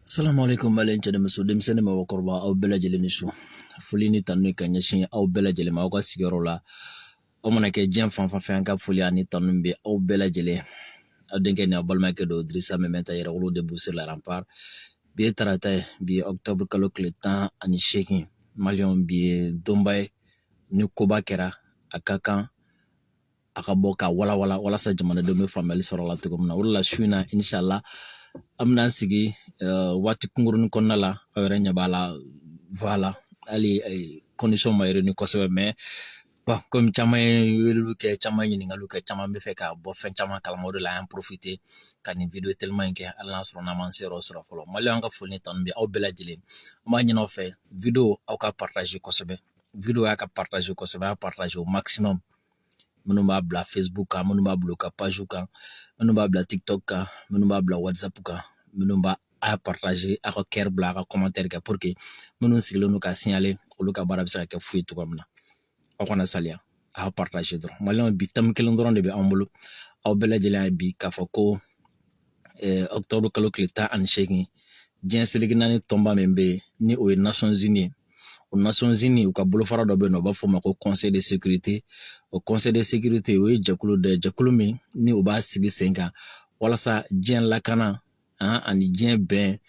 Salamu alaikum mali cɛ ni muso, denmisɛnnin, mɔgɔkɔrɔba, aw bɛɛ lajɛlen ni su. Foli ni tanu ka ɲɛsin aw bɛɛ lajɛlen ma aw ka sigiyɔrɔ la. Aw mana kɛ diɲɛ fan fan fɛ, an ka foli ani tanu bɛ aw bɛɛ lajɛlen. Aw denkɛ ni aw balimakɛ don, Dirisa Mɛmɛta, Yɛrɛwolo debout sur les remparts. Bi ye tarata ye, bi ye octobre kalo tile 18. Maliyɛnw, bi ye donba ye. Ni koba kɛra, a ka kan a ka bɔ ka walawala walasa jamanadenw bɛ faamuyali sɔrɔ a la cogo min na. O de la, su in na, inshallah, an bɛna sigi waati kunkurunin kɔnɔna la. Aw yɛrɛ ɲɛ b'a la, voilà, hali condition ma réuni kosɛbɛ, mais bon, comme caman ye weleliw kɛ, caman ye ɲininkaliw kɛ, caman bɛ fɛ ka bɔ fɛn caman kalama, o de la an y'an profiter ka nin vidéo teliman in kɛ, hali n'a sɔrɔ n'an m'an seyɔrɔ sɔrɔ fɔlɔ. Maliyɛnw ka foli ni tanu bɛ aw bɛɛ lajɛlen. An b'a ɲini aw fɛ, vidéo, aw ka partager kosɛbɛ. Vidéo y'a ka partager kosɛbɛ, a partager au maximum. Minnu b'a bila Facebook kan, minnu b'a bila u ka page kan, minnu b'a bila TikTok kan, minnu b'a bila WhatsApp kan, minnu b'a a partager, a ka cœur bila, a ka commentaire kɛ, pour que minnu sigilen don ka signaler, olu ka baara bɛ se ka kɛ fu ye cogoya min na. Aw kana saliya, a partager dɔrɔn. Maliyɛnw, bi thème kelen dɔrɔn de bɛ an bolo. Aw bɛɛ lajɛlen ye bi k'a fɔ ko octobre kalo tile 18, diɲɛ seleke naani tɔnba min bɛ yen, ni o ye Nations Unies ye, o Nations Unies, u ka bolofara dɔ bɛ yen nɔ, u b'a fɔ o ma ko Conseil de sécurité. O Conseil de sécurité, o ye jɛkulu dɔ ye, jɛkulu min ni o b'a sigi sen kan walasa diɲɛ lakana ani diɲɛ bɛn,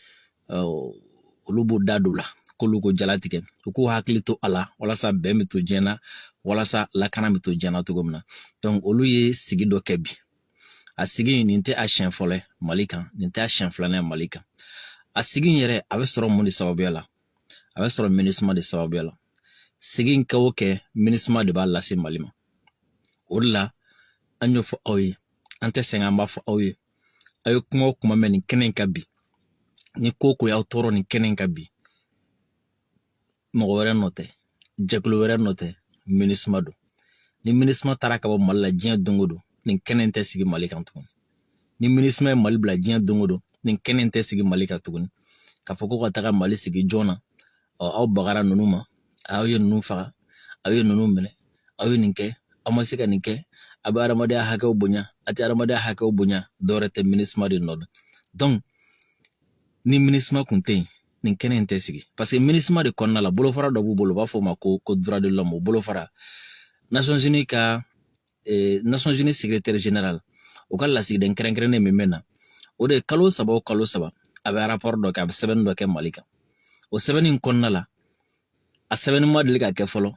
olu b'o da don la k'olu ko jalatigɛ, u k'u hakili to a la walasa bɛn bɛ to diɲɛ na, walasa lakana bɛ to diɲɛ na cogo min na. Donc olu ye sigi dɔ kɛ bi. A sigi nin tɛ a siɲɛ fɔlɔ ye Mali kan, nin tɛ a siɲɛ filanan ye Mali kan. A sigi in yɛrɛ, a bɛ sɔrɔ mun de sababuya la? A bɛ sɔrɔ MINUSMA de sababuya la. Sigi in kɛ o kɛ, MINUSMA de b'a lase Mali ma. O de la an y'o fɔ aw ye, an tɛ sɛgɛn, an b'a fɔ aw ye. Aw ye kuma o kuma mɛn nin kɛnɛ in kan bi, ni ko ko y'aw tɔɔrɔ nin kɛnɛ in kan bi, mɔgɔ wɛrɛ nɔ tɛ, jɛkulu wɛrɛ nɔ tɛ, MINUSMA don. Ni MINUSMA taara ka bɔ Mali la diɲɛ don o don, nin kɛnɛ in tɛ sigi Mali kan tuguni. Ni MINUSMA ye Mali bila diɲɛ don o don, nin kɛnɛ in tɛ sigi Mali kan tuguni. K'a fɔ ko ka taga Mali sigi joona, ɔ aw bagara ninnu ma, aw ye ninnu faga, aw ye ninnu minɛ, aw ye nin kɛ, aw ma se ka nin kɛ, a bɛ adamadenya hakɛw bonya, a tɛ adamadenya hakɛw bonya, dɔwɛrɛ tɛ, MINUSMA de nɔ don. Donc ni MINUSMA kun tɛ yen, nin kɛnɛ in tɛ sigi, parce que MINUSMA de kɔnɔna la, bolofara dɔ b'u bolo, u b'a fɔ o ma ko droit de l'homme. O bolofara, Nations Unies ka Nations Unies secrétaire général, o ka lasigiden kɛrɛnkɛrɛnnen min bɛ na, o de ye kalo 3 o kalo 3, a bɛ rapport dɔ kɛ, a bɛ sɛbɛnni dɔ kɛ Mali kan. O sɛbɛnni in kɔnɔna la, a sɛbɛnni ma deli ka kɛ fɔlɔ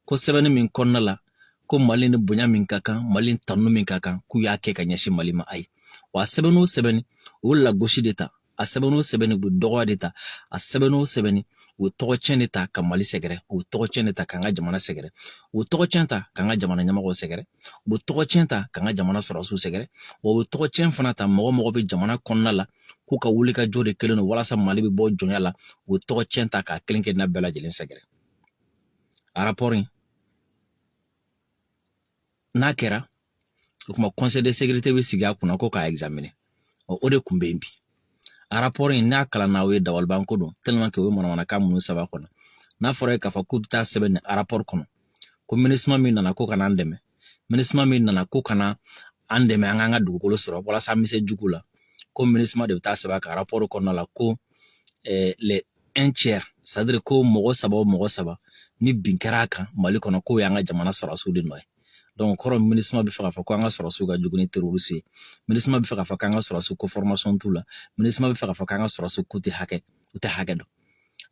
ko sɛbɛnni min kɔnɔna la ko Mali ni bonya min ka kan, Mali ni tanu min ka kan, k'u y'a kɛ ka ɲɛsin Mali ma. Ayi, wa a sɛbɛnni o sɛbɛnni, u ye lagosi de ta. A sɛbɛnni o sɛbɛnni, u bɛ dɔgɔya de ta. A sɛbɛnni o sɛbɛnni, u ye tɔgɔcɛn de ta ka Mali sɛgɛrɛ, u ye tɔgɔcɛn de ta k'an ka jamana sɛgɛrɛ, u ye tɔgɔcɛn ta k'an ka jamana ɲɛmɔgɔw sɛgɛrɛ, u bɛ tɔgɔcɛn ta k'an ka jamana sɔrɔdasiw sɛgɛrɛ, wa u bɛ tɔgɔcɛn fana ta mɔgɔ mɔgɔ bɛ jamana kɔnɔna la k'u ka wuli ka jɔ de kelen don walasa Mali bɛ bɔ jɔnya la, u ye tɔgɔcɛn ta k'a kelen kelenna bɛɛ lajɛlen sɛgɛrɛ. A rapport in n'a kɛra, o tuma Conseil de sécurité bɛ sigi a kunna ko k'a examiner. O de kun bɛ yen bi. A rapport in n'a kalanna, o ye dabalibanko don, tellement que o ye manamanakan minnu sɛbɛn a kɔnɔ. N'a fɔra ye k'a fɔ k'u bɛ taa sɛbɛn nin rapport kɔnɔ ko MINUSMA min nana ko ka n'an dɛmɛ, MINUSMA min nana ko ka na an dɛmɛ an k'an ka dugukolo sɔrɔ walasa an bɛ se jugu la, ko MINUSMA de bɛ taa sɛbɛn a ka rapport kɔnɔna la ko les un tiers, c'est à dire ko mɔgɔ saba o mɔgɔ saba ni bin kɛra a kan Mali kɔnɔ, k'o y'an ka jamana sɔrɔdasiw de nɔ ye. Donc kɔrɔ, MINUSMA bɛ fɛ k'a fɔ ko an ka sɔrɔdasiw ka jugu ni terroriste ye. MINUSMA bɛ fɛ k'a fɔ k'an ka sɔrɔdasiw ko formation t'u la. MINUSMA bɛ fɛ k'a fɔ k'an ka sɔrɔdasiw k'u tɛ hakɛ, u tɛ hakɛ dɔn.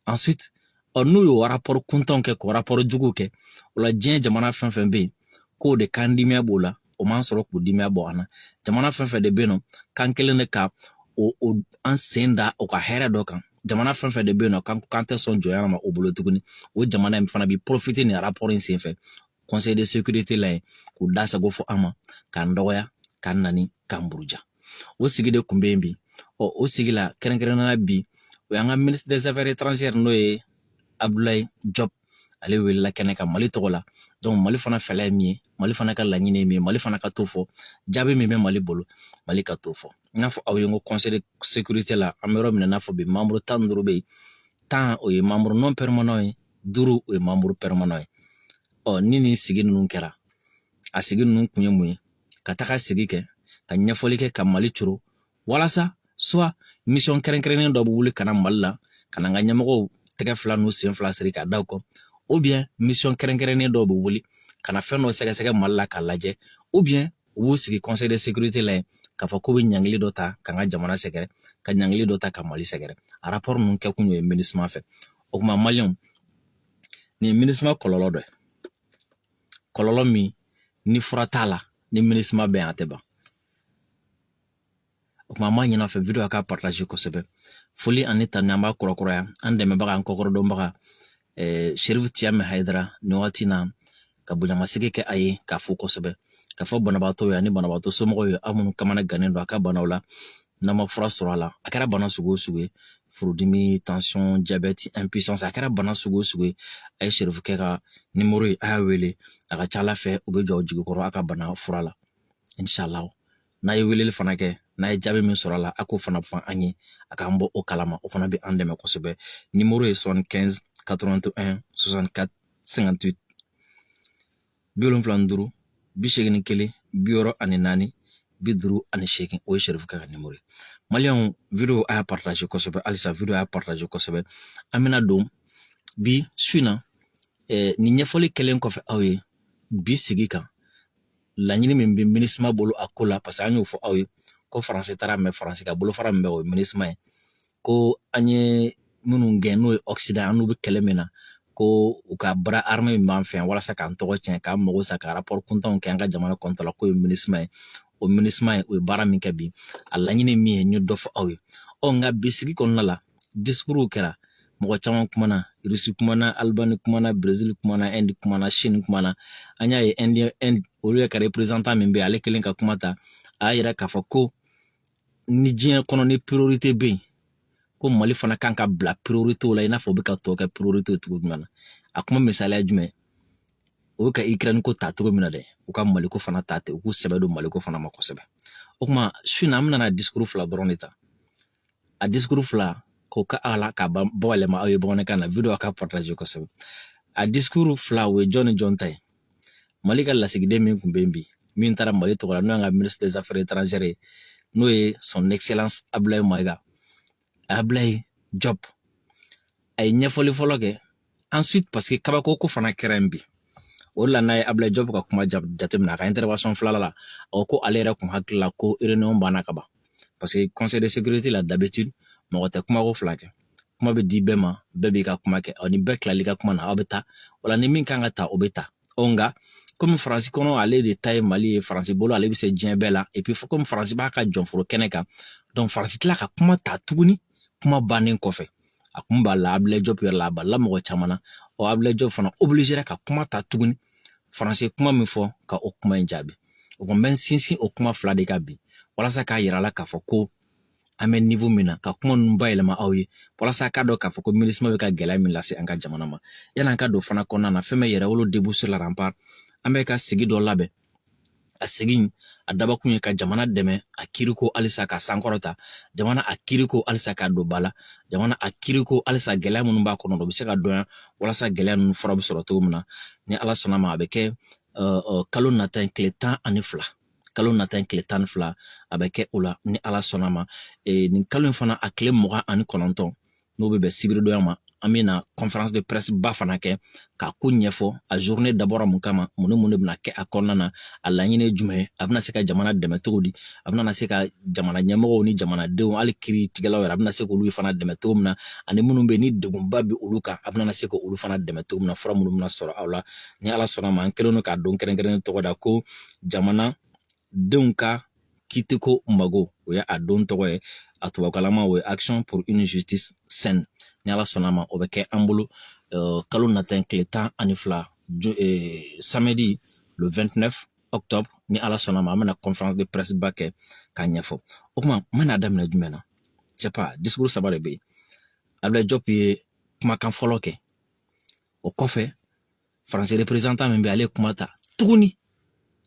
Ensuite, ɔ n'u y'o rapport kuntanw kɛ, k'o rapport juguw kɛ, o la diɲɛ jamana fɛn fɛn bɛ yen k'o de kan dimiya b'o la, o m'an sɔrɔ k'u dimiya bɔ an na. Jamana fɛn fɛn de bɛ yen nɔ k'an kɛlen de ka o an sen da o ka hɛrɛ dɔ kan, jamana fɛn fɛn de bɛ yen nɔ k'an tɛ sɔn jɔnya ma o bolo tuguni, o jamana in fana bɛ profiter nin rapport in senfɛ Conseil de sécurité la yen k'u da sago fɔ an ma, k'an dɔgɔya, k'an nani, k'an buruja. O sigi de kun bɛ yen bi. Ɔ o sigi la, kɛrɛnkɛrɛnnenya bi, o y'an ka ministre des Affaires étrangères, n'o ye Abdoulaye Diop, ale welela kɛnɛ kan Mali tɔgɔ la. Donc Mali fana fɛla ye min ye, Mali fana ka laɲini ye min ye, Mali fana ka t'o fɔ, jaabi min bɛ Mali bolo, Mali ka t'o fɔ. N y'a fɔ aw ye n ko Conseil de sécurité la, an bɛ yɔrɔ min na, n'a fɔ bi, membre 15 bɛ yen. 10, o ye membre non permanent ye, 5, o ye membre permanent ye. Ɔ ni nin sigi ninnu kɛra, a sigi ninnu kun ye mun ye? Ka taga sigi kɛ ka ɲɛfɔli kɛ ka Mali coro walasa Soit mission kɛrɛnkɛrɛnnen dɔ bɛ wuli ka na Mali la, ka na an ka ɲɛmɔgɔw tɛgɛ fila n'u sen fila siri ka da u kɔ, ou bien mission kɛrɛnkɛrɛnnen dɔw bɛ wuli ka na fɛn dɔ sɛgɛsɛgɛ Mali la k'a lajɛ, ou bien u b'u sigi Conseil de sécurité la yen k'a fɔ k'u bɛ ɲangili dɔ ta k'an ka jamana sɛgɛrɛ, ka ɲangili dɔ ta ka Mali sɛgɛrɛ. A rapport ninnu kɛkun ye MINUSMA fɛ. O tuma, Maliyɛnw, nin ye MINUSMA kɔlɔlɔ dɔ ye, kɔlɔlɔ min ni fura t'a la. Ni MINUSMA bɛ yan, a tɛ ban. O tuma, an b'a ɲini a fɛ, vidéo a ka partage kosɛbɛ. Foli ani tanu, an b'a kurakuraya an dɛmɛbaga, an kɔkɔrɔdɔnbaga, Sherifu Tiyame Hayidara, nin waati na, ka bonyamasigi kɛ a ye, k'a fo kosɛbɛ, ka fɔ banabaatɔ ye ani banabaatɔ somɔgɔw ye, aw minnu kamana gannen don a ka banaw la, n'an ma fura sɔrɔ a la, a kɛra bana sugu o sugu ye, furudimi, tension, diabète, impuissance, a kɛra bana sugu o sugu ye, a ye Sherifukɛ ka nimoro ye, a y'a wele. A ka ca Ala fɛ, u bɛ jɔ aw jigi kɔrɔ a ka bana fura la, inshallah. N'a ye weleli fana kɛ, n'a ye jaabi min sɔrɔ a la, a k'o fana fɔ an ye, a k'an bɔ o kalama, o fana bɛ an dɛmɛ kosɛbɛ. Nimoro ye 75 81 64 58, 75 81 64 58. O ye Sherifukɛ ka nimoro ye. Maliyɛnw, vidéo a y'a partage kosɛbɛ. Halisa, vidéo a y'a partage kosɛbɛ. An bɛna don bi su in na. Nin ɲɛfɔli kɛlen kɔfɛ aw ye bi sigi kan, laɲini min bɛ MINUSMA bolo a ko la, parce que an y'o fɔ aw ye ko Faransi taara mɛ, Faransi ka bolofara min bɛ, o ye MINUSMA ye, ko an ye minnu gɛn, n'o ye Occident, an n'u bɛ kɛlɛ min na, ko u ka bras armé min b'an fɛ yan walasa k'an tɔgɔ tiɲɛ, k'an mago sa, ka rapport kuntanw kɛ an ka jamana contre la, k'o ye MINUSMA ye. O MINUSMA ye, o ye baara min kɛ bi, a laɲini min ye, n ye dɔ fɔ aw ye. Ɔ, nka bi sigi kɔnɔna la, discours kɛra, mɔgɔ caman kumana. Rusi kumana, Albani kumana, Brésil kumana, Inde kumana, Chine kumana. An y'a ye, Inde, olu yɛrɛ ka représentant min bɛ yen, ale kelen ka kuma ta, a y'a yira k'a fɔ ko ni diɲɛ kɔnɔ, ni priorité bɛ yen, ko Mali fana kan ka bila priorité la, i n'a fɔ u bɛ ka tɔ kɛ priorité cogo jumɛn na. A kuma misaliya jumɛn? O bɛ ka Ukraine ko ta cogo min na dɛ, u ka Maliko fana ta ten, u k'u sɛbɛ don Maliko fana ma kosɛbɛ. O tuma, su in na, an bɛna discours fila dɔrɔn de ta, a discours fila k'o ka a la k'a bayɛlɛma aw ye bamanankan na. Vidéo a ka partage kosɛbɛ. A discours fila, o ye jɔn ni jɔn ta ye? Mali ka lasigiden min tun bɛ yen bi, min taara Mali tɔgɔ la, n'o y'an ka ministre des Affaires étrangères ye, n'o ye Son Excellence Abdoulaye Maïga, Abdoulaye Diop, a ye ɲɛfɔli fɔlɔ kɛ. Ensuite, parce que kabako ko fana kɛra yen bi, o de la n'a ye Abdoulaye Diop ka kuma jateminɛ, a ka intervention fila la, a ko ko ale yɛrɛ kun hakili la ko réunion banna ka ban, parce que Conseil de sécurité la, d'habitude, mɔgɔ tɛ kumako fila kɛ, kuma bɛ di bɛɛ ma, bɛɛ b'i ka kuma kɛ. Ɔ, ni bɛɛ tilal'i ka kuma na, aw bɛ taa wala ni min kan ka ta, o bɛ ta. Ɔ, nka komi Faransi kɔnɔ, ale de ta ye Mali ye, Faransi bolo, ale bɛ se diɲɛ bɛɛ la, et puis komi Faransi b'a ka jɔnforo kɛnɛ kan, donc Faransi tila ka kuma ta tuguni kuma bannen kɔfɛ. A kun b'a la Abdoulaye Diop yɛrɛ la, a balila mɔgɔ caman na. Ɔ, Abdoulaye Diop fana obligé ka kuma ta tuguni, Faransi ye kuma min fɔ, ka o kuma in jaabi. O kɔni bɛ n sinsin o kuma fila de kan bi, walasa k'a yira la k'a fɔ ko an bɛ niveau min na, ka kuma ninnu bayɛlɛma aw ye, walasa k'a dɔn k'a fɔ ko MINUSMA bɛ ka gɛlɛya min lase an ka jamana ma. Yanni an ka don fana kɔnɔna na, fɛn bɛ Yɛrɛwolo Debout sur la Rempart, an bɛ ka sigi dɔ labɛn. A sigi, a dabakun ye ka jamana dɛmɛ a kiriko halisa ka sankɔrɔta, jamana a kiriko halisa ka don ba la, jamana a kiriko halisa gɛlɛya minnu b'a kɔnɔ, o bɛ se ka dɔnya, walasa gɛlɛya ninnu fura bɛ sɔrɔ cogo min na. Ni Ala sɔnna ma, a bɛ kɛ kalo nata in tile 12, kalo nata in tile 12, a bɛ kɛ o la, ni Ala sɔnna ma. Nin kalo in fana, a tile 29, n'o bɛ bɛn sibiridonya ma, an bɛna conférence de presse ba fana kɛ k'a ko ɲɛfɔ. A journée dabɔra mun kama? Mun ni mun de bɛna kɛ a kɔnɔna na? A laɲini ye jumɛn ye? A bɛna se ka jamana dɛmɛ cogo di? A bɛna se ka jamana ɲɛmɔgɔw ni jamanadenw, hali kiiri tigɛlaw yɛrɛ, a bɛna se k'olu fana dɛmɛ cogo min na? Ani minnu bɛ yen ni degunba bɛ olu kan, a bɛna se k'olu fana dɛmɛ cogo min na? Fura minnu bɛna sɔrɔ aw la, ni Ala sɔnna ma, an kɛlen don k'a don kɛrɛnkɛrɛnnen tɔgɔ da ko jamana denw ka kiitiko mago, o ye a don tɔgɔ ye. A tubabukalama, o ye Action pour une justice saine. Ni Ala sɔnna ma, o bɛ kɛ an bolo kalo nata in tile 12, samedi le 29 octobre. Ni Ala sɔnna ma, an bɛna conférence de presse ba kɛ k'a ɲɛfɔ. O tuma, n bɛna daminɛ jumɛn na? C'est pas discours saba de bɛ yen. Abdoulaye Diop ye kumakan fɔlɔ kɛ. O kɔfɛ, Faransi représentant min bɛ, ale ye kuma ta tuguni.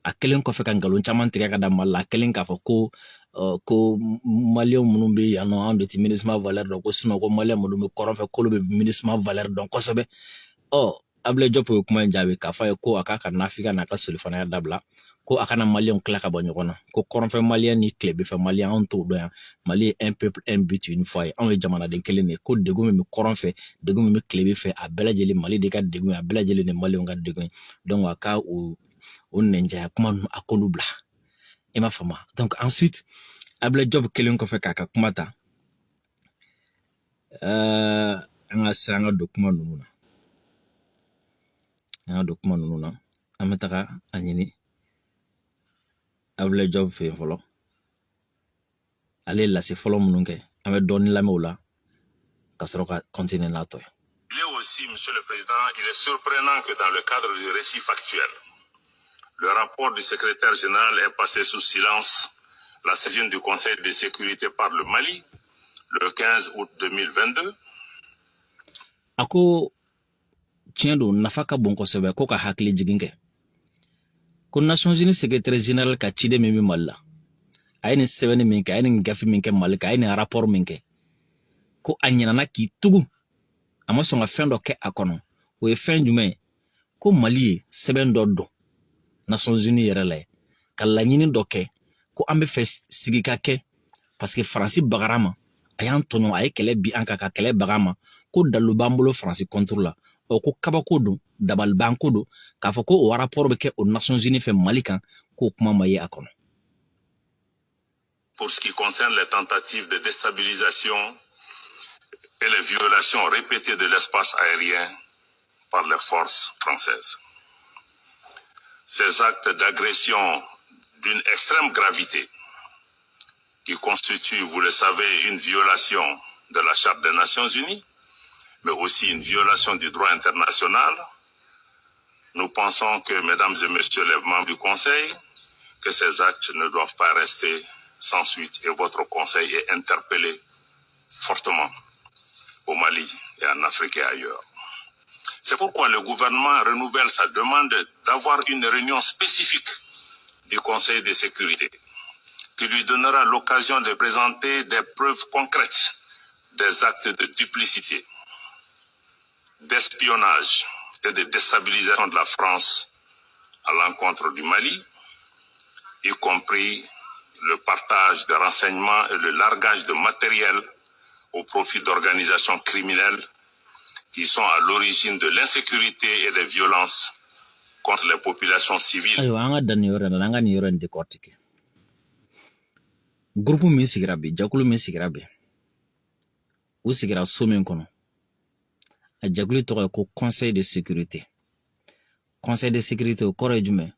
A kɛlen kɔfɛ ka nkalon caman tigɛ ka da Mali la, a kɛlen k'a fɔ ko Maliyɛn minnu bɛ yan nɔ, anw de tɛ MINUSMA valeur dɔn, ko sinon ko Maliyɛn minnu bɛ kɔrɔn fɛ, k'olu bɛ MINUSMA valeur dɔn kosɛbɛ. Ɔ, Abdoulaye Diop ye kuma in jaabi k'a fɔ a ye ko a k'a ka nafika n'a ka solifanaya dabila. Ko a kana Maliyɛnw tila ka bɔ ɲɔgɔn na, ko kɔrɔnfɛ Maliyɛn ni tilebinfɛ Maliyɛn, anw t'o dɔn yan. Mali ye un peuple, un but, une foi ye. Anw ye jamanaden kelen de ye. Ko degun min bɛ kɔrɔn fɛ, degun min bɛ tilebin fɛ, a bɛɛ lajɛlen Mali de ka degun ye, a bɛɛ lajɛlen de Maliyɛnw ka degun ye. Donc a ka o nɛnjaya kuma ninnu, a k'olu bila. I m'a faamu? Donc ensuite, Ablaye Diop kelen kɔfɛ k'a ka kuma ta, an ka se an ka don kuma ninnu na, an ka don kuma ninnu na. An bɛ taga a ɲini Ablaye Diop fɛ yen fɔlɔ. Ale ye lase fɔlɔ minnu kɛ, an bɛ dɔɔnin lamɛn o la ka sɔrɔ ka continuer n'a tɔ ye. Il est aussi, Monsieur le Président, il est surprenant que dans le cadre du récit factuel, le rapport du secrétaire général ait passé sous silence la saisine du Conseil de sécurité par le Mali le 15 août 2022. A ko tiɲɛ don, nafa ka bon kosɛbɛ ko ka hakili jigin kɛ ko Nations Unies secrétaire général ka ciden min bɛ Mali la, a ye nin sɛbɛnni min kɛ, a ye nin gafe min kɛ Mali kan, a ye nin rapport min kɛ, ko a ɲinana k'i tugu, a ma sɔn ka fɛn dɔ kɛ a kɔnɔ. O ye fɛn jumɛn ye? Ko Mali ye sɛbɛn dɔ don Nations Unies yɛrɛ la ye ka laɲini dɔ kɛ ko an bɛ fɛ sigi ka kɛ, parce que Faransi bagara ma, a y'an tɔɲɔ, a ye kɛlɛ bi an kan, ka kɛlɛ baga ma, ko dalu b'an bolo Faransi contre la. Ɔ, ko kabako don, dabalibanko don k'a fɔ ko o rapport bɛ kɛ o Nations Unies fɛ Mali kan, k'o kuma ma ye a kɔnɔ. Pour ce qui concerne les tentatives de déstabilisation et les violations répétées de l'espace aérien par les forces françaises. Ces actes d'agression d'une extrême gravité, qui constituent, vous le savez, une violation de la Charte des Nations Unies, mais aussi une violation du droit international, nous pensons que, mesdames et messieurs les membres du Conseil, que ces actes ne doivent pas rester sans suite et votre Conseil est interpellé fortement au Mali et en Afrique et ailleurs. C'est pourquoi le gouvernement renouvelle sa demande d'avoir une réunion spécifique du Conseil de sécurité qui lui donnera l'occasion de présenter des preuves concrètes des actes de duplicité, d'espionnage et de déstabilisation de la France à l'encontre du Mali, y compris le partage de renseignements et le largage de matériel au profit d'organisations criminelles qui sont à l'origine de l'insécurité et des violences contre les populations civiles. Ayiwa, an ka dan nin yɔrɔ in na, an ka nin yɔrɔ in décortiquer. Groupe min sigira bi, jɛkulu min sigira bi, u sigira so min kɔnɔ, a jɛkulu tɔgɔ ye ko Conseil de sécurité. Conseil de sécurité, o kɔrɔ ye jumɛn?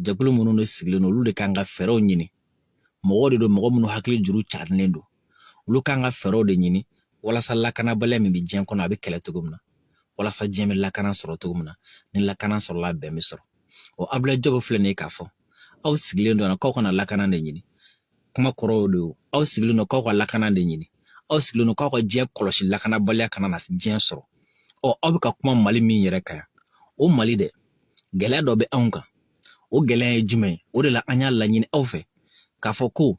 Jɛkulu minnu de sigilen don, olu de kan ka fɛɛrɛw ɲini. Mɔgɔw de don, mɔgɔ minnu hakili juru carilen don, olu kan ka fɛɛrɛw de ɲini walasa lakanabaliya min bɛ diɲɛ kɔnɔ, a bɛ kɛlɛ cogo min na, walasa diɲɛ bɛ lakana sɔrɔ cogo min na. Ni lakana sɔrɔla, bɛn bɛ sɔrɔ. O Abulayi Jɔbu filɛ nin ye k'a fɔ aw sigilen don k'aw kana lakana de ɲini. Kuma kɔrɔ o de ye. Aw sigilen don k'aw ka lakana de ɲini, aw sigilen don k'aw ka diɲɛ kɔlɔsi, lakanabaliya kana na diɲɛ sɔrɔ. Ɔ, aw bɛ ka kuma Mali min yɛrɛ kan yan, o Mali dɛ, gɛlɛya dɔ bɛ anw kan. O gɛlɛya ye jumɛn ye? O de la an y'a laɲini aw fɛ k'a fɔ ko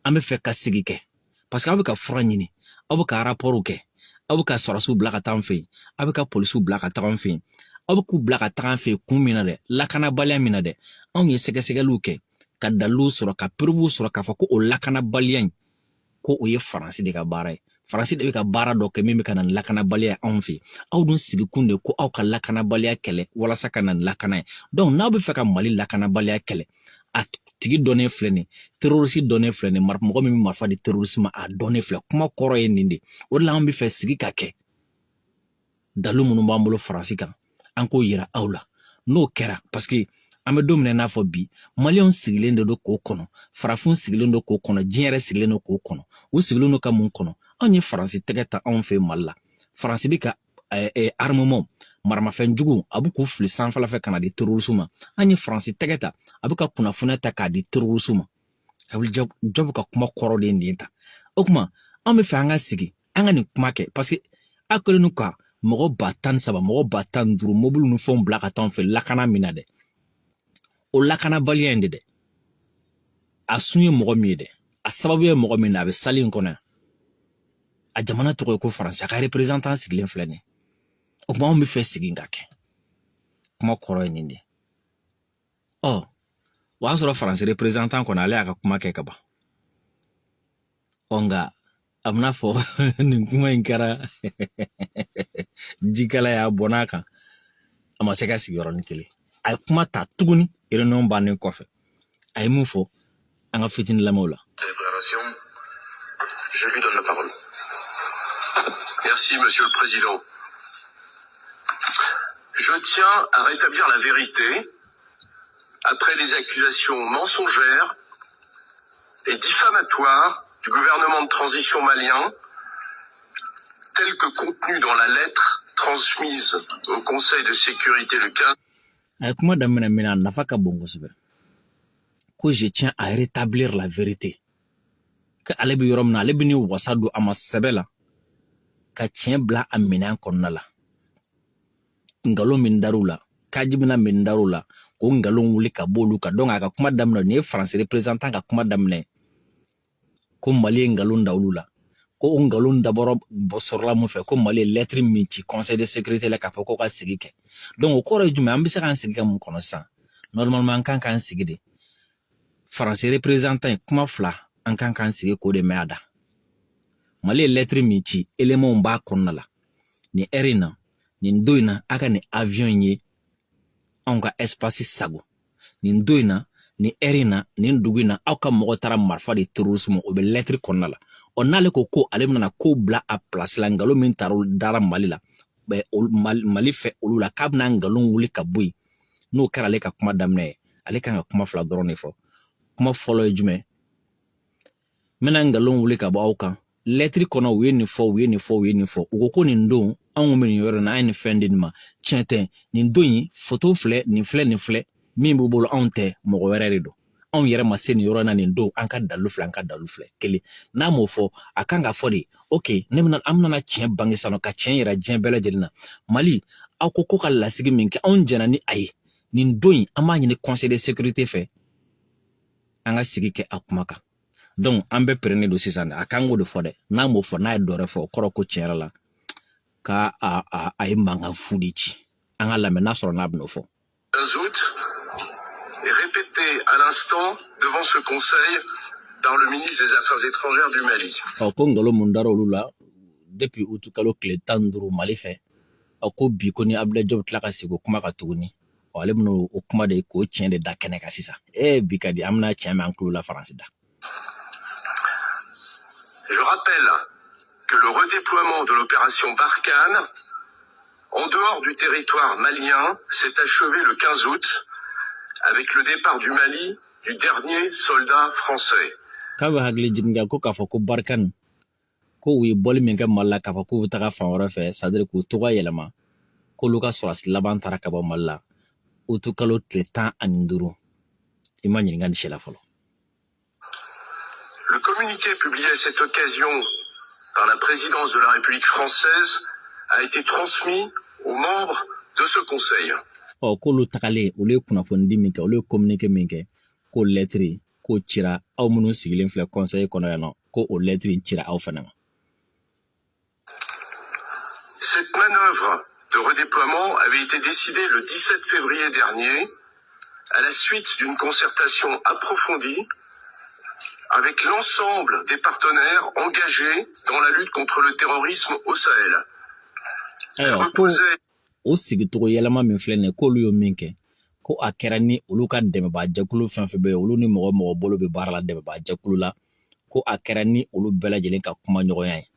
an bɛ fɛ ka sigi kɛ, parce que aw bɛ ka fura ɲini, aw bɛ ka rapportw kɛ, aw bɛ ka sɔrɔsiw bila ka taa an fɛ yen, aw bɛ ka polisiw bila ka taga an fɛ yen. Aw bɛ k'u bila ka taga an fɛ yen kun min na dɛ, lakanabaliya min na dɛ, anw ye sɛgɛsɛgɛliw kɛ ka daliluw sɔrɔ, ka preuvew sɔrɔ k'a fɔ ko o lakanabaliya in, ko o ye Faransi de ka baara ye. Faransi de bɛ ka baara dɔ kɛ min bɛ ka na ni lakanabaliya ye anw fɛ yen. Aw dun sigikun de ko aw ka lakanabaliya kɛlɛ walasa ka na ni lakana ye. Donc n'aw bɛ fɛ ka Mali lakanabaliya kɛlɛ, a tigi dɔnnen filɛ nin, terroriste dɔnnen filɛ nin, mɔgɔ min bɛ marifa di terroriste ma, a dɔnnen filɛ. Kuma kɔrɔ ye nin de. O de la an bɛ fɛ sigi ka kɛ, dalu minnu b'an bolo Faransi kan, an k'o yira aw la. N'o kɛra, parce que an bɛ don min na i n'a fɔ bi, Maliyɛnw sigilen de don k'o kɔnɔ, farafinw sigilen don k'o kɔnɔ, diɲɛ yɛrɛ sigilen don k'o kɔnɔ. U sigilen don ka mun kɔnɔ? Anw ye Faransi tɛgɛ ta anw fɛ Mali la. Faransi bɛ ka armement, maramafɛn jugu, a bɛ k'u fili sanfɛla fɛ ka na di terroriste ma. An ye Faransi tɛgɛ ta, a bɛ ka kunnafoniya ta k'a di terroriste ma. A bɛ jɔ ka kuma kɔrɔ de ye nin ta. O tuma an bɛ fɛ an ka sigi, an ka nin kuma kɛ, parce que a kɛlen don ka mɔgɔ 13,000, mɔgɔ 15,000, mobili ni fɛnw bila ka taa an fɛ lakana min na dɛ, o lakanabaliya in de dɛ, a sun ye mɔgɔ min ye dɛ, a sababu ye mɔgɔ min na, a bɛ salle in kɔnɔ yan. A jamana tɔgɔ ye ko Faransi, a ka représentant sigilen filɛ nin ye. O tuma anw bɛ fɛ sigi ka kɛ. Kuma kɔrɔ ye nin de. Ɔ, O y'a sɔrɔ Faransi représentant kɔni, ale y'a ka kuma kɛ ka ban. Ɔ, nka a bɛna fɔ nin kuma in kɛra jikala y'a bɔn n'a kan, a ma se ka sigi yɔrɔnin kelen. A ye kuma ta tuguni réunion bannen kɔfɛ. A ye mun fɔ? An ka fitinin lamɛnw la. Déclaration. Je lui donne la parole. Merci, Monsieur le Président. Je tiens à rétablir la vérité après les accusations mensongères et diffamatoires du gouvernement de transition malien, telles que contenues dans la lettre transmise au Conseil de sécurité le 15 A ye kuma daminɛ min na, a nafa ka bon kosɛbɛ, ko je tiens à rétablir la vérité, ko ale bɛ yɔrɔ min na, ale bɛ ni wasa don a ma sɛbɛ la ka tiɲɛ bila a minɛn kɔnɔna la. Nkalon min dar'u la, kajibina min dar'u la, k'o nkalon wuli ka bɔ olu kan. Donc a ka kuma daminɛ, nin ye Faransi représentant ka kuma daminɛ, ko Mali ye nkalon da olu la, ko o nkalon dabɔra bɔ sɔrɔla mun fɛ, ko Mali ye lettre min ci Conseil de sécurité la k'a fɔ ko ka sigi kɛ. Donc o kɔrɔ ye jumɛn? An bɛ se k'an sigi ka mun kɔnɔ sisan? Normalement, an kan k'an sigi de. Faransi représentant ye kuma fila, an kan k'an sigi k'o de mɛn a da. Mali ye lettre min ci, éléments b'a kɔnɔna la. Nin heure in na, nin don in na, a ka nin avion in ye anw ka espace sago. Nin don in na, nin heure in na, nin dugu in na, aw ka mɔgɔ taara marifa di terrorisme ma. O bɛ lettre kɔnɔna la. Ɔ, n'ale ko ko ale bɛna ko bila a place la, nkalon min taara dara Mali la, Mali fɛ olu la, k'a bɛna nkalon wuli ka bɔ yen, n'o kɛra ale ka kuma daminɛ ye, ale kan ka kuma fila dɔrɔn de fɔ. Kuma fɔlɔ ye jumɛn? N bɛna nkalon wuli ka bɔ aw kan. Lɛtiri kɔnɔ, u ye nin fɔ, u ye nin fɔ, u ye nin fɔ. U ko ko nin don, anw bɛ nin yɔrɔ in na, an ye nin fɛn di nin ma. Tiɲɛ tɛ. Nin don in, foto filɛ, nin filɛ, nin filɛ, min b'u bolo, anw tɛ, mɔgɔ wɛrɛ de don. Anw yɛrɛ ma se nin yɔrɔ in na nin don. An ka dalu filɛ, an ka dalu filɛ. Kelen, n'a m'o fɔ, a kan ka fɔ de: ok, ne bɛna, an bɛna tiɲɛ bange sisan ka tiɲɛ yira diɲɛ bɛɛ lajɛlen na. Mali, aw ko ko ka lasigi min kɛ, anw jɛnna ni a ye. Nin don in, an b'a ɲini Conseil de sécurité fɛ, an ka sigi kɛ a kuma kan. Donc an bɛɛ pɛrɛnnen don sisan. A kan k'o de fɔ dɛ. N'a m'o fɔ, n'a ye dɔ wɛrɛ fɔ, o kɔrɔ ko tiɲɛ yɛrɛ la k'a a ye mankan fu de ci. An ka lamɛn n'a sɔrɔ n'a bɛn'o fɔ. 15 août et répété à l'instant devant ce Conseil par le ministre des Affaires étrangères du Mali. Ɔ, ko nkalon mun dara olu la depuis utu kalo tile 15 Mali fɛ, ɔ, ko bi ko ni Abdoulaye Diop tila ka segin o kuma kan tuguni, ɔ, ale bɛna o kuma de k'o tiɲɛ de da kɛnɛ kan sisan. Ee, bi ka di, an bɛna tiɲɛ mɛn an tulo la Faransi da. Je rappelle que le redéploiement de l'opération Barkhane en dehors du territoire malien s'est achevé le 15 août avec le départ du Mali du dernier soldat français. K'a bɛ hakili jigin kɛ ko k'a fɔ ko Barkhane, ko u ye bɔli min kɛ Mali la, k'a fɔ k'u bɛ taga fan wɛrɛ fɛ, c'est à dire k'u tɔgɔ yɛlɛma, k'olu ka sɔrɔsi laban taara ka bɔ Mali la utu kalo tile 15. I ma ɲininka nin si la fɔlɔ. Le communiqué publié à cette occasion par la présidence de la République française a été transmis aux membres de ce Conseil. Ɔ, k'olu tagalen, olu ye kunnafoni min kɛ, olu ye communiqué min kɛ, ko lɛtiri k'o cira aw minnu sigilen filɛ conseil kɔnɔ yan nɔ, ko o lɛtiri cira aw fana ma. Cette manœuvre de redéploiement avait été décidée le 17 février dernier à la suite d'une concertation approfondie avec l'ensemble des partenaires engagés dans la lutte contre le terrorisme au Sahel. Elle Ayiwa, ko reposait o sigicogo yɛlɛma min filɛ nin ye, k'olu ye min kɛ, ko a kɛra ni olu ka dɛmɛbaa jɛkulu fɛn fɛn bɛ yen, olu ni mɔgɔ mɔgɔ bolo bɛ baara la dɛmɛbaa jɛkulu la, ko a kɛra ni olu bɛɛ lajɛlen ka kuma ɲɔgɔnya ye.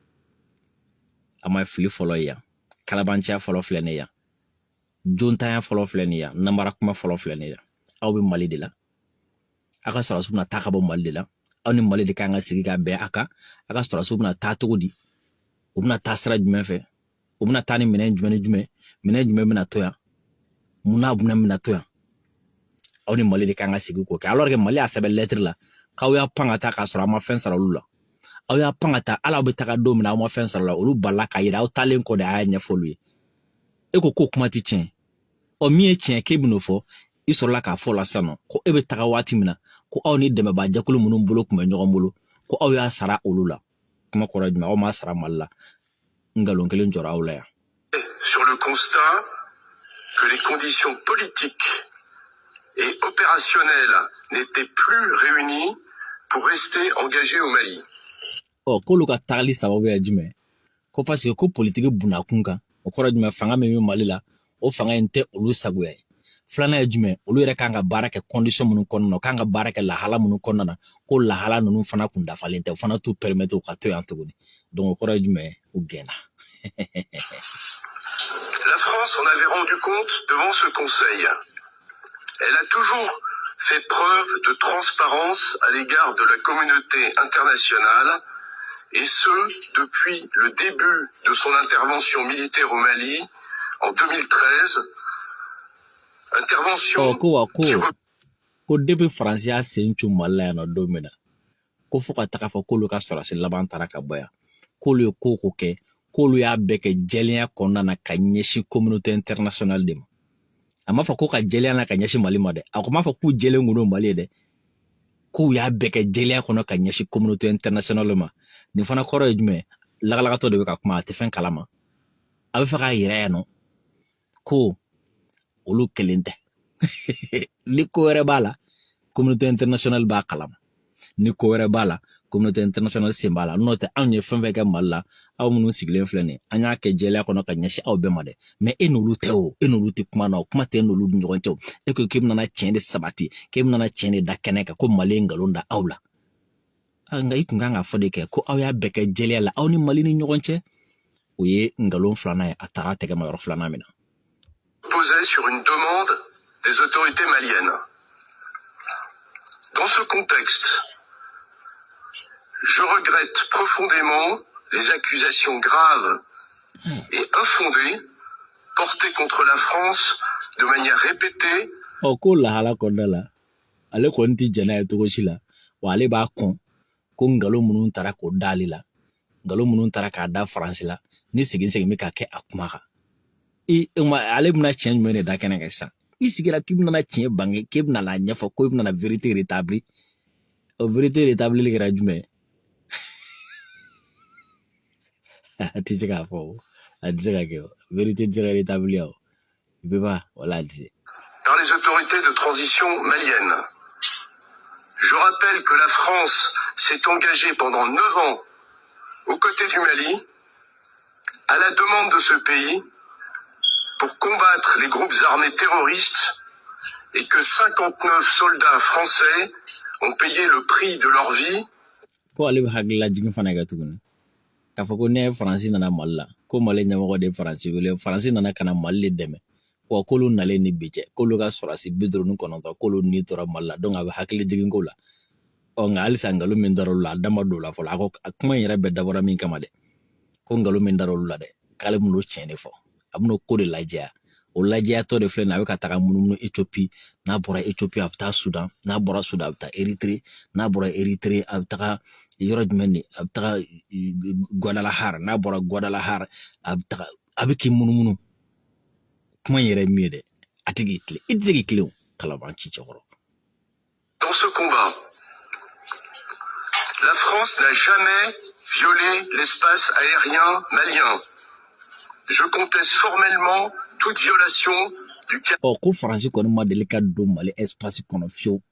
A ma fili fɔlɔ ye yan, kalabanciya fɔlɔ filɛ nin ye yan, jontanya fɔlɔ filɛ nin ye yan, namara kuma fɔlɔ filɛ nin ye yan. Aw bɛ Mali de la, aw ka sɔrɔsiw bɛna taa ka bɔ Mali de la. Aw ni Mali de kan ka sigi ka bɛn a kan. A ka sɔrɔsiw bɛna taa cogo di? U bɛna taa sira jumɛn fɛ? U bɛna taa ni minɛn jumɛn ni jumɛn? Minɛn jumɛn bɛna to yan? Mun n'a bɛna to yan? Aw ni Mali de kan ka sigi k'o kɛ, alors que Mali y'a sɛbɛn lɛtiri la k'aw y'a pan ka taa k'a sɔrɔ aw ma fɛn sara olu la. Aw y'a pan ka taa, hali aw bɛ taga don min na, aw ma fɛn sara la. Olu balila k'a yira aw taalen kɔ de, a y'a ɲɛfɔ olu ye. E ko k'o kuma tɛ tiɲɛ. Ɔ, min ye tiɲɛ k'e bɛn'o fɔ, i sɔrɔla k'a fɔ o la sisan nɔ ko e bɛ taga waati min na, ko aw ni dɛmɛbaa jɛkulu minnu bolo tun bɛ ɲɔgɔn bolo, ko aw y'a sara olu la. Kuma kɔrɔ ye jumɛn? Aw m'a sara Mali la. Nkalon kelen jɔra aw la yan. Sur le constat que les conditions politiques et opérationnelles n'étaient plus réunies pour rester engagés au Mali. Ɔ, k'olu ka tagali sababu ye jumɛn? Ko parce que ko politiki bunakun kan. O kɔrɔ jumɛn? Fanga min bɛ Mali la, o fanga in tɛ olu sagoya ye. Filanan ye jumɛn? Olu yɛrɛ kan ka baara kɛ condition minnu kɔnɔna na, u kan ka baara kɛ lahala minnu kɔnɔna na, ko lahala ninnu fana kun dafalen tɛ, o fana t'u permettre u ka to yan tuguni. Donc o kɔrɔ ye jumɛn? U gɛnna. La France en avait rendu compte devant ce Conseil. Elle a toujours fait preuve de transparence à l'égard de la communauté internationale, et ce, depuis le début de son intervention militaire au Mali en 2013, intervention Ɔ, ko wa ko qui ko depuis Faransi y'a sen cun Mali la yan nɔ don min na, ko fo ka taga fɔ k'olu ka sɔrɔsi laban taara ka bɔ yan, k'olu ye ko o ko kɛ, k'olu y'a bɛɛ kɛ jɛlenya kɔnɔna na ka ɲɛsin communauté internationale de ma. A m'a fɔ ko ka jɛlenya na ka ɲɛsin Mali ma dɛ. A ko m'a fɔ k'u jɛlen kun don Mali ye dɛ. K'u y'a bɛɛ kɛ jɛlenya kɔnɔ ka ɲɛsin communauté internationale ma. Nin fana kɔrɔ ye jumɛn? Lagalagatɔ de bɛ ka kuma, a tɛ fɛn kalama. A bɛ fɛ k'a yira yan nɔ ko olu kelen tɛ. Ni ko wɛrɛ b'a la, communauté internationale b'a kalama. Ni ko wɛrɛ b'a la, communauté internationale sen b'a la. N'o tɛ, anw ye fɛn fɛn kɛ Mali la, aw minnu sigilen filɛ nin ye, an y'a kɛ jɛlenya kɔnɔ ka ɲɛsin aw bɛɛ ma dɛ. Mais e n'olu tɛ o, e n'olu tɛ kuma na o, kuma tɛ e n'olu ni ɲɔgɔn cɛ o. E ko k'e bɛna tiɲɛ de sabati, k'e bɛna tiɲɛ de da kɛnɛ kan, ko Mali ye nkalon da aw la. Nka i kun kan ka fɔ de kɛ ko aw y'a bɛɛ kɛ jɛlenya la aw ni Mali ni ɲɔgɔn cɛ. O ye nkalon filanan ye. A taara tɛgɛ ma yɔrɔ filanan min na. Posait sur une demande des autorités maliennes. Dans ce contexte, je regrette profondément les accusations graves et infondées portées contre la France de manière répétée. Ɔ, ko lahala kɔnɔna la, ale kɔni ti jɛn n'a ye cogo si la. Wa ale b'a kɔn ko nkalon minnu taara k'o da ale la, nkalon minnu taara k'a da Faransi la, ni segin segin bɛ ka kɛ a kuma kan. I ma, ale bɛna tiɲɛ jumɛn de da kɛnɛ kan sisan? I sigira k'i bɛna tiɲɛ bange, k'e bɛna n'a ɲɛfɔ, ko i bɛna vérité rétablir. O vérité rétablir kɛra jumɛn? A tɛ se k'a fɔ o, a tɛ se ka kɛ o. Vérité tɛ se ka rétablir o. I bɛ ba wala a tɛ se. Par les autorités de transition maliennes. Je rappelle que la France s'est engagée pendant 9 ans aux côtés du Mali, à la demande de ce pays, pour combattre les groupes armés terroristes et que 59 soldats français ont payé le prix de leur vie. Ko ale bɛ hakililajigin fana kɛ tuguni k'a fɔ ko ne Faransi nana Mali la, ko Mali ɲɛmɔgɔ de ye Faransi wele, Faransi nana ka na Mali de dɛmɛ. Wa k'olu nalen ni bi cɛ, k'olu ka sɔrɔsi 59, k'olu ni tora Mali la. Donc a bɛ hakili jigin ko la. Ɔ, nka halisa nkalon min dar'olu la, a da ma don o la fɔlɔ. A ko a kuma in yɛrɛ bɛɛ dabɔra min kama dɛ, ko nkalon min dar'olu la dɛ, k'ale bɛn'o tiɲɛ de fɔ, a bɛn'o ko de lajɛya. O lajɛyatɔ de filɛ nin ye, a bɛ ka taga munumunu Ethiopie. N'a bɔra Ethiopie, a bɛ taa Sudan. N'a bɔra Sudan, a bɛ taa Érythrée. N'a bɔra Érythrée, a bɛ taga yɔrɔ jumɛn de? A bɛ taga Guadalajara. N'a bɔra Guadalajara, a bɛ taga, a bɛ k'i munumunu. Kuma in yɛrɛ ye min ye dɛ, a tɛ k'i tilen, i tɛ se k'i tilen o kalaban ci cɛkɔrɔ. Dans ce combat, la France n'a jamais violé l'espace aérien malien. Je conteste formellement toute violation du Ɔ, ko Faransi kɔni ma deli ka don Mali espace kɔnɔ fiyewu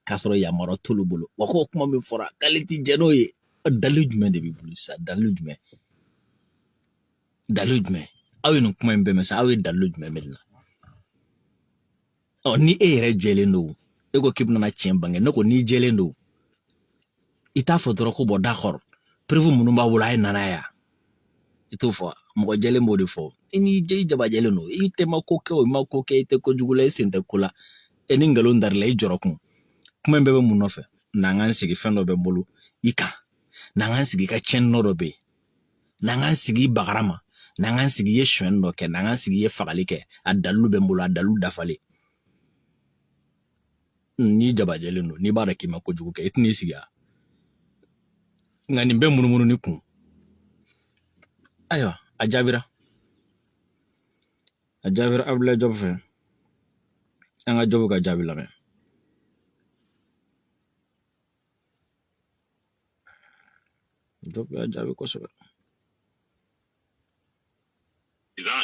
k'a sɔrɔ yamaruya t'olu bolo. Wa k'o kuma min fɔra, k'ale ti jɛn n'o ye. Dalilu jumɛn de b'i bolo sisan? Dalilu jumɛn? Dalilu jumɛn? Aw ye nin kuma in bɛɛ mɛn sa, aw ye dalilu jumɛn bɛ nin na? Ɔ, ni e yɛrɛ jɛlen don, e ko k'i bɛna tiɲɛ bange, ne ko n'i jɛlen don, i t'a fɔ dɔrɔn ko bon, d'accord, preuve minnu b'a bolo, a ye nana yan. I t'o fɔ, mɔgɔ jɛlen b'o de fɔ. I n'i jɛ, i jabajɛlen don, i tɛ ma ko kɛ o, i ma ko kɛ, i tɛ kojugu la, i sen tɛ ko la. E ni nkalon dar'i la, i jɔrɔ kun. Kuma in bɛɛ bɛ mun nɔfɛ? N'an k'an sigi, fɛn dɔ bɛ n bolo i kan. N'an k'an sigi, i ka tiɲɛni dɔ bɛ yen. N'an k'an sigi, i bagara ma. N'an k'an sigi, i ye sonyɛni dɔ kɛ. N'an k'an sigi, i ye fagali kɛ. A dalilu bɛ n bolo, a dalilu dafalen. N'i jabajɛlen don, n'i b'a dɔn k'i ma kojugu kɛ, i tɛn'i sigi a. Nka nin bɛɛ munumunu ni kun. Ayiwa, a jaabira. A jaabira Abdoulaye Diop fɛ. An ka Diop ka jaabi lamɛn. Diop y'a jaabi kosɛbɛ.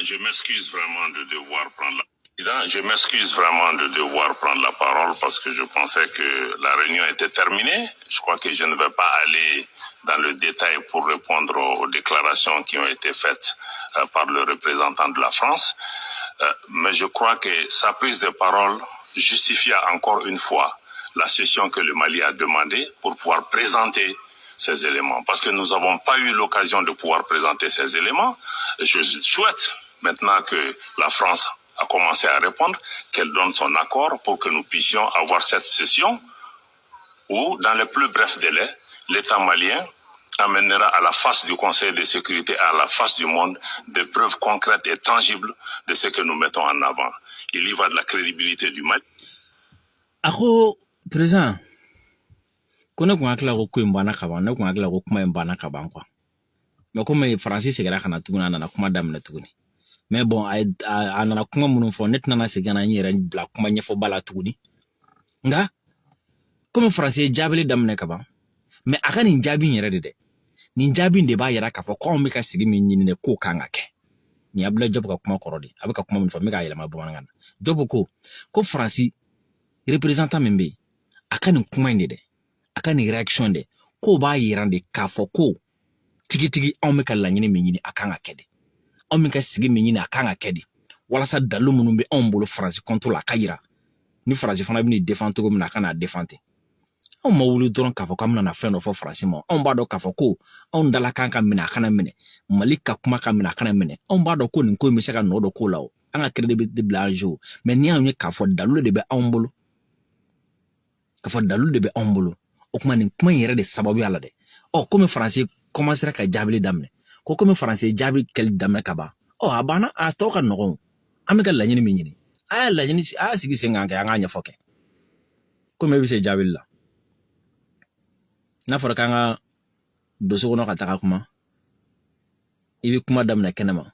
Je m'excuse vraiment de devoir prendre la Je m'excuse vraiment de devoir prendre la parole parce que je pensais que la réunion était terminée. Je crois que je ne vais pas aller dans le détail pour répondre aux déclarations qui ont été faites par le représentant de la France. Mais je crois que sa prise de parole justifia encore une fois la session que le Mali a demandée pour pouvoir présenter ces éléments. Parce que nous n'avons pas eu l'occasion de pouvoir présenter ces éléments. Je souhaite maintenant que la France a commencé à répondre, qu'elle donne son accord pour que nous puissions avoir cette session où, dans les plus brefs délais, l'État malien amènera à la face du Conseil de sécurité, à la face du monde, des preuves concrètes et tangibles de ce que nous mettons en avant. Il y va de la crédibilité du Mali. A ko président ko ne kun hakili la ko ko in banna ka ban, ne kun hakili la ko kuma in banna ka ban quoi, mais komi Faransi seginna ka na tuguni, a nana kuma daminɛ tuguni. Mais bon, a nana kuma minnu fɔ, ne tɛna segin ka na n yɛrɛ bila kuma ɲɛfɔba la tuguni. Nka komi Faransi ye jaabili daminɛ ka ban, mais a ka nin jaabi in yɛrɛ de dɛ, nin jaabi in de b'a yira k'a fɔ ko anw bɛ ka sigi min ɲini dɛ, k'o kan ka kɛ. Nin ye Abdoulaye Diop ka kuma kɔrɔ de, a bɛ ka kuma min fɔ, n bɛ k'a yɛlɛma bamanankan na. Diop ko Faransi représentant min bɛ yen, a ka nin kuma in de dɛ, a ka nin réaction de, k'o b'a yira de k'a fɔ ko tigitigi anw bɛ ka laɲini min ɲini, a kan ka kɛ de. Anw bɛ ka sigi min ɲini, a kan ka kɛ de, walasa dalu minnu bɛ anw bolo Faransi contre la, a ka yira. Ni Faransi fana bɛ nin défend cogo min na, a ka n'a défend ten. Anw ma wuli dɔrɔn k'a fɔ k'an bɛna fɛn dɔ fɔ Faransi ma. Anw b'a dɔn k'a fɔ ko anw dalakan ka minɛ, a kana minɛ, Mali ka kuma ka minɛ, a kana minɛ. Anw b'a dɔn ko nin ko in bɛ se ka nɔ dɔ ko la o, an ka crédibilité bila en jeu. Mais n'i y'anw ye k'a fɔ dalu de bɛ anw bolo, k'a fɔ dalu de bɛ anw bolo, o kuma nin kuma in yɛrɛ de sababuya la dɛ. Ɔ, komi Faransi commencera ka jaabili daminɛ, ko komi Faransi ye jaabi kɛli daminɛ ka ban, ɔ, a banna, a tɔ ka nɔgɔn. An bɛ ka laɲini min ɲini, a y'a laɲini, a y'a sigi sen kan kɛ, an k'a ɲɛfɔ kɛ. Komi e bɛ se jaabili la, n'a fɔra k'an ka don so kɔnɔ ka taga kuma, i bɛ kuma daminɛ kɛnɛma,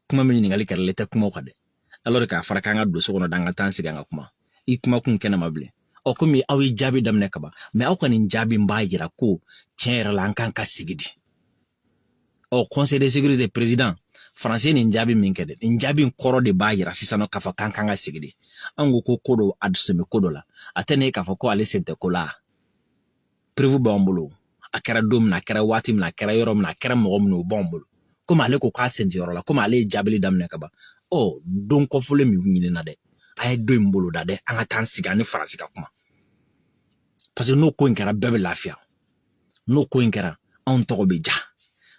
kuma min ɲininkali kɛra la, i tɛ kuma o kan dɛ. Alors k'a fɔra k'an ka don so kɔnɔ d'an ka taa an sigi an ka kuma, i kuma kun kɛnɛma bilen. Ɔ, komi aw ye jaabi daminɛ ka ban, mais aw ka nin jaabi in b'a yira ko tiɲɛ yɛrɛ la, an kan ka sigi di. Ɔ, Conseil de sécurité président Faransi ye nin jaabi min kɛ dɛ, nin jaabi in kɔrɔ de b'a yira sisan nɔ k'a fɔ k'an kan ka sigi de. An ko dɔ a sen bɛ ko dɔ la, a tɛ ne k'a fɔ ko ale sen tɛ ko la. Preuve b'an bolo, a kɛra don min na, a kɛra waati min na, a kɛra yɔrɔ min na, a kɛra mɔgɔ min na, o b'an bolo. Komi ale ko k'a sen tɛ yɔrɔ la, komi ale ye jaabili daminɛ ka ban, ɔ, don kɔfɔlen min ɲinina dɛ, a ye don in bolo da dɛ, an ka taa an sigi an ni Faransi ka kuma, parce que n'o ko in kɛra, bɛɛ bɛ lafiya. N'o ko in kɛra, anw tɔgɔ bɛ ja.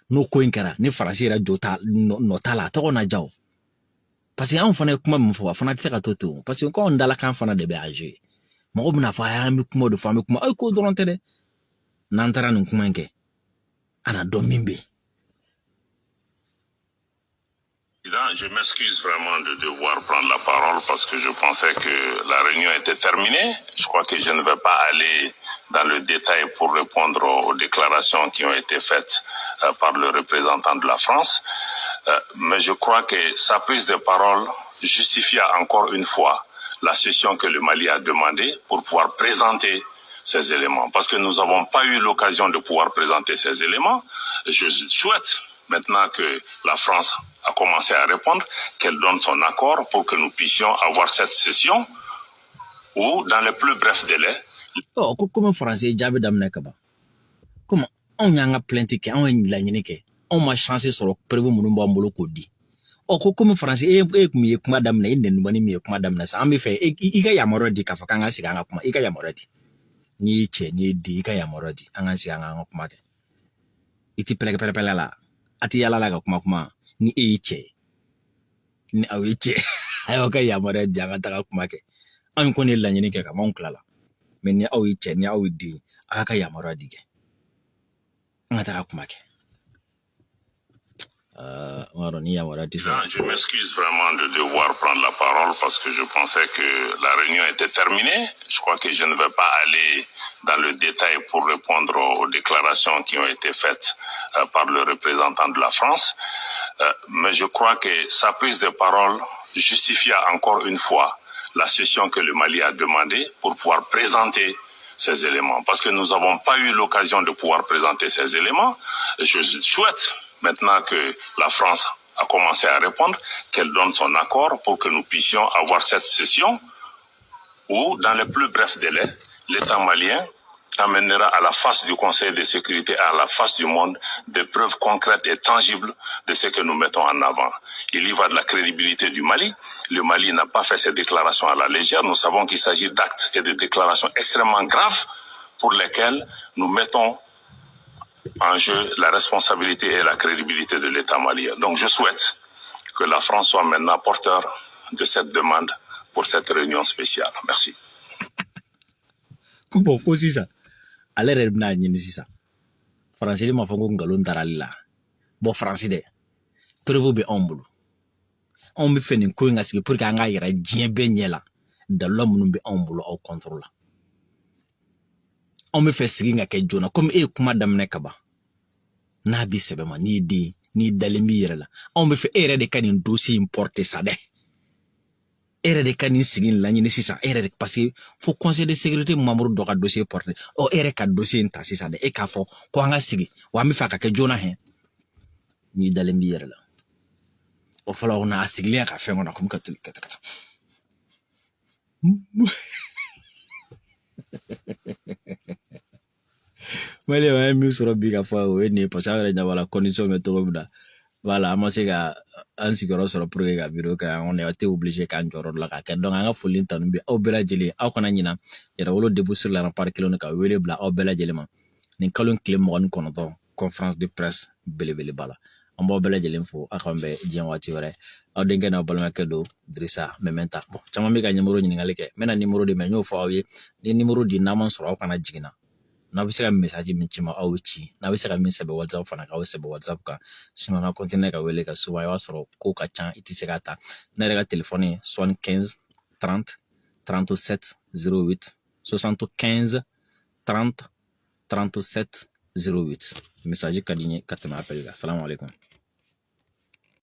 N'o ko in kɛra, ni Faransi yɛrɛ jo t'a nɔ t'a la, a tɔgɔ na ja o, parce que anw fana ye kuma min fɔ, a fana tɛ se ka to ten o, parce que k'anw dalakan fana de bɛ a jouer. Mɔgɔw bɛna fɔ an bɛ kuma de fɔ, an bɛ kuma, ayi, ko dɔrɔn tɛ dɛ. N'an taara nin kuma in kɛ, a na dɔn min bɛ yen. Je m'excuse vraiment de devoir prendre la parole parce que je pensais que la réunion était terminée. Je crois que je ne vais pas aller dans le détail pour répondre aux déclarations qui ont été faites par le représentant de la France. Mais je crois que sa prise de parole justifia encore une fois la session que le Mali a demandée pour pouvoir présenter ces éléments. Parce que nous n'avons pas eu l'occasion de pouvoir présenter ces éléments. Je souhaite maintenant que la France a commencé à répondre, qu'elle donne son accord pour que nous puissions avoir cette session où, dans les plus brefs délais, Ɔ, ko komi Faransi ye jaabi daminɛ ka ban, komi anw y'an ka plainte kɛ, anw ye laɲini kɛ, anw ma chance sɔrɔ, preuve minnu b'an bolo k'o di. Ɔ, ko komi Faransi e kun ye kuma daminɛ, i nɛnumani min ye kuma daminɛ sa, an bɛ fɛ i ka yamaruya di k'a fɔ k'an ka sigi an ka kuma. I ka yamaruya di, n'i ye cɛ, n'i ye den, i ka yamaruya di, an ka sigi an ka kuma kɛ. I ti pɛrɛpɛrɛ la, a ti yala la ka kuma kuma. Ni e ye cɛ ye, ni aw ye cɛ, a y'aw ka yamaruya di, an ka taga kuma kɛ. Anw kɔni ye laɲini kɛ ka ban, anw tilala. Mais ni aw ye cɛ, ni aw ye den, a ka yamaruya di kɛ, an ka taga kuma kɛ. Je m'excuse vraiment de devoir prendre la parole parce que je pensais que la réunion était terminée. Je crois que je ne vais pas aller dans le détail pour répondre aux déclarations qui ont été faites par le représentant de la France. Mais je crois que sa prise de parole justifia encore une fois la session que le Mali a demandée pour pouvoir présenter ces éléments. Parce que nous n'avons pas eu l'occasion de pouvoir présenter ces éléments. Je souhaite maintenant que la France a commencé à répondre, qu'elle donne son accord pour que nous puissions avoir cette session où, dans les plus brefs délais, l'État malien amènera à la face du Conseil de sécurité, à la face du monde, des preuves concrètes et tangibles de ce que nous mettons en avant. Il y va de la crédibilité du Mali. Le Mali n'a pas fait ses déclarations à la légère. Nous savons qu'il s'agit d'actes et de déclarations extrêmement graves pour lesquels nous mettons en jeu la responsabilité et la crédibilité de l'État malien. Donc je souhaite que la France soit maintenant porteur de cette demande pour cette réunion spéciale. Merci. Ko bon, ko sisan ale yɛrɛ bɛna ɲini sisan. Faransi de m'a fɔ ko nkalon dara ale la. Bon, Faransi dɛ, preuve bɛ anw bolo. Anw bɛ fɛ nin ko in ka sigi pour que an k'a yira diɲɛ bɛɛ ɲɛ la, dalila minnu bɛ anw bolo aw contre la. Anw bɛ fɛ sigi ka kɛ joona, komi e ye kuma daminɛ ka ban n'a b'i sɛbɛ ma. N'i ye den, n'i dalen b'i yɛrɛ la, anw bɛ fɛ e yɛrɛ de ka nin dossier in porter sa dɛ. E yɛrɛ de ka nin sigi in laɲini sisan, e yɛrɛ de, parce que fo Conseil de sécurité membre dɔ ka dossier porter. Ɔ, e yɛrɛ ka dossier in ta sisan dɛ, e k'a fɔ ko an ka sigi wa, an bɛ fɛ a ka kɛ joona hɛn. N'i dalen b'i yɛrɛ la, o fɔlɔ kɔnɔ a sigilen a ka fɛn kɔnɔ komi ka teli ka taa. Maliyɛn, an ye min sɔrɔ bi ka fɔ, o ye nin ye, parce que an yɛrɛ ɲɛ b'a la condition bɛ cogo min na. Voilà, an ma se ka an sigiyɔrɔ sɔrɔ pour que ka vidéo kɛ. An kɔni tɛ obligé k'an jɔyɔrɔ la k'a kɛ. Donc an ka foli tanu bɛ aw bɛɛ lajɛlen. Aw kana ɲina Yɛrɛwolo Debout sur les Remparts kelen don ka wele bila aw bɛɛ lajɛlen ma nin kalo in tile 29, conférence de presse belebeleba la. An b'aw bɛɛ lajɛlen fo. Aw k'an bɛn diɲɛ waati wɛrɛ. Aw denkɛ n'aw balimakɛ don, Dirisa Mɛmɛnta. Bon, caman bɛ ka numéro ɲininkali kɛ, n bɛna numéro di, mɛ n y'o fɔ aw ye, ni numéro di n'a ma sɔrɔ, aw kana jigin na. N'aw bɛ se ka message min ci ma, aw bɛ ci. N'a bɛ se ka min sɛbɛn WhatsApp fana kan, aw bɛ sɛbɛn WhatsApp kan. Sinon n'a continuer ka wele ka souvent, i b'a sɔrɔ ko ka ca, i tɛ se k'a ta. Ne yɛrɛ ka téléphone ye 75 30 37 08, 75 30 37 08. Message ka di n ye ka tɛmɛ appel kan. Salamu aleykum.